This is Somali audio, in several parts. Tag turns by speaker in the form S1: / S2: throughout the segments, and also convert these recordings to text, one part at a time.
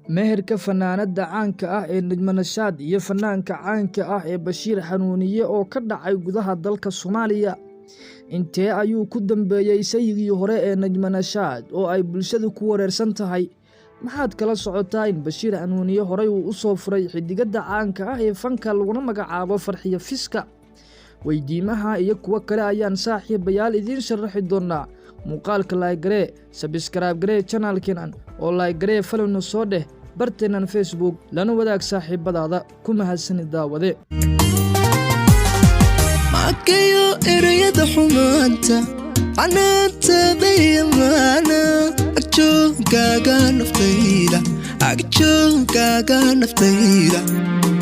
S1: Meherka fanaanada caanka ah ee Najma Nashaad iyo fanaanka caanka ah ee Bashiir Hanuuniye oo ka dhacay gudaha dalka Soomaaliya. Intee ayuu ku dambeeyay sayigii hore ee Najma Nashaad oo ay bulshadu ku wareersan tahay? Maxaad kala socotaa in Bashiir Hanuuniye horey uu u soo furay xiddigadda caanka ah ee fanka laguna magacaabo Farxiyo Fiska? Weydiimaha iyo kuwo kale ayaan saaxiibayaal idiin sharaxi doonaa. Muuqaalka like garee, subscribe garee channelkeenan oo like garee, followna soo dheh barteennan Facebook, lana wadaag saaxiibadaada. Ku mahadsani, daawade.
S2: Makayo ereyada xumaanta canaantabaya maana agjoogaaga naftayda, agjoogaaga naftayda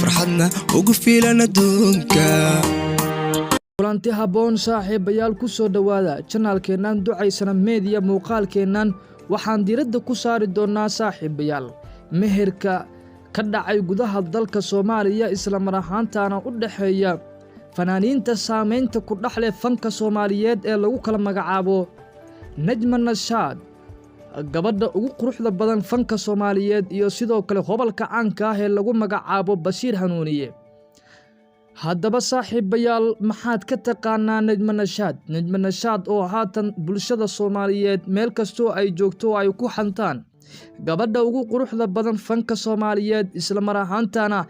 S2: farxadna ugu filan adduunka.
S1: Kulanti habboon, saaxiibayaal. Ku soo dhowaada channelkeennan Ducaysana Media. Muuqaalkeennan waxaan diiradda ku saari doonnaa, saaxiibayaal, meherka ka dhacay gudaha dalka Soomaaliya, isla mar ahaantaana u dhexeeya fanaaniinta saamaynta ku dhex leh fanka Soomaaliyeed ee lagu kala magacaabo Najma Nashaad, gabadha ugu quruxda badan fanka Soomaaliyeed, iyo sidoo kale hobalka caanka ah ee lagu magacaabo Bashiir Hanuuniye. Haddaba saaxiibayaal, maxaad ka taqaanaa Najma Nashaad? Najma Nashaad oo haatan bulshada Soomaaliyeed meel kastoo ay joogto oo ay ku xantaan gabadha ugu quruxda badan fanka Soomaaliyeed, isla mar ahaantana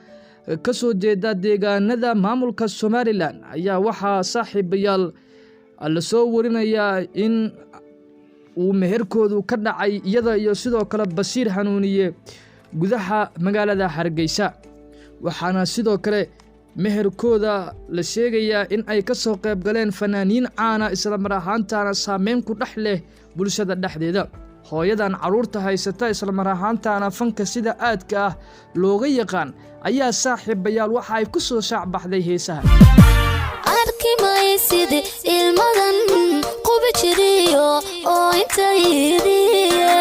S1: ka soo jeeda deegaanada maamulka Somaliland, ayaa waxaa saaxiibayaal lasoo warinayaa in uu meherkoodu ka dhacay iyada iyo sidoo kale Bashiir Hanuuniye gudaha magaalada Hargeysa. Waxaana sidoo kale meherkooda la sheegayaa in ay ka soo qayb galeen fanaaniin caana, isla mar ahaantaana saameyn ku dhex leh bulshada dhexdeeda. Hooyadan carruurta haysata, islamar ahaantaana fanka sida aadka ah looga yaqaan, ayaa saaxiibayaal waxa ay ku soo shaacbaxday heesaha.
S3: Arki maysid ilmadan qubi jiriyo oo intaydiye,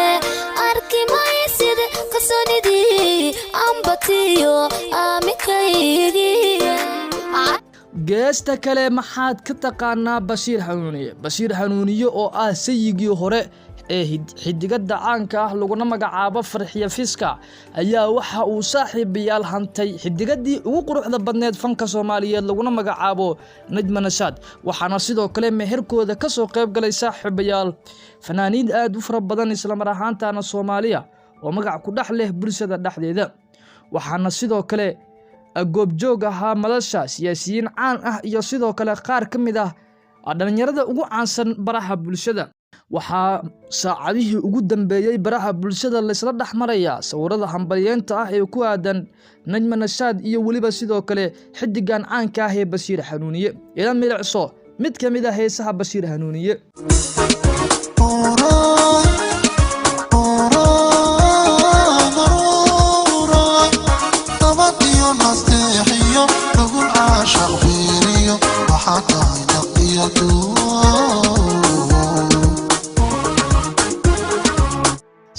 S3: arki maysid kalsoonidii ambatiyo aaminkaygiye.
S1: Geesta kale, maxaad ka taqaanaa Bashiir Hanuuniye? Bashiir Hanuuniye oo ah sayigii hore ee xidigada caanka ah laguna magacaabo Farxiya Fiska ayaa waxa uu saaxiibayaal hantay xidigadii ugu quruxda badneed fanka Soomaaliyeed laguna magacaabo Najma Nashaad. Waxaana sidoo kale meherkooda kasoo qayb galay, saaxiibayaal, fanaaniin aad u fara badan, islamar ahaantaana Soomaaliya oo magac ku dhex leh bulshada dhexdeeda. Waxaana sidoo kale goobjoog ahaa madasha siyaasiyiin caan ah iyo sidoo kale qaar ka mid ah dhallinyarada ugu caansan baraha bulshada. Waxaa saacadihii ugu dambeeyey baraha bulshada laysla dhex marayaa sawirada hambalyeenta ah ee ku aadan Najma Nashaad iyo weliba sidoo kale xidigan caanka ah ee Bashiir Hanuuniye. Ila milicso mid ka mid ah heesaha Bashiir Hanuuniye.
S4: Nabadiyo nasteexiyo nugul caashaq biiriyo waxaa tahay naqiyadu.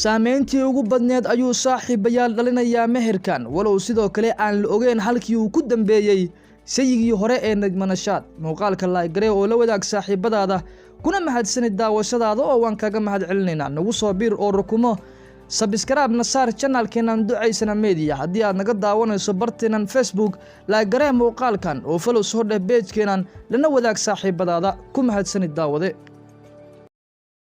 S1: Saameyntii ugu badneed ayuu saaxiibayaal dhalinayaa meherkan, walow sidoo kale aan la ogeyn halkii uu ku dambeeyey sayigii hore ee Najma Nashaad. Muuqaalka like garee oo la wadaag saaxiibadaada, kuna mahadsanid daawashadaada oo waan kaga mahad celinaynaa. Nagu soo biir oo rukumo, subscribe-na saar channelkeenan Ducaysana Media. Haddii aad naga daawanayso barteenan Facebook, like garee muuqaalkan oo follow soo dheh pagekeenan, lana wadaag saaxiibadaada. Ku mahadsanid, daawade.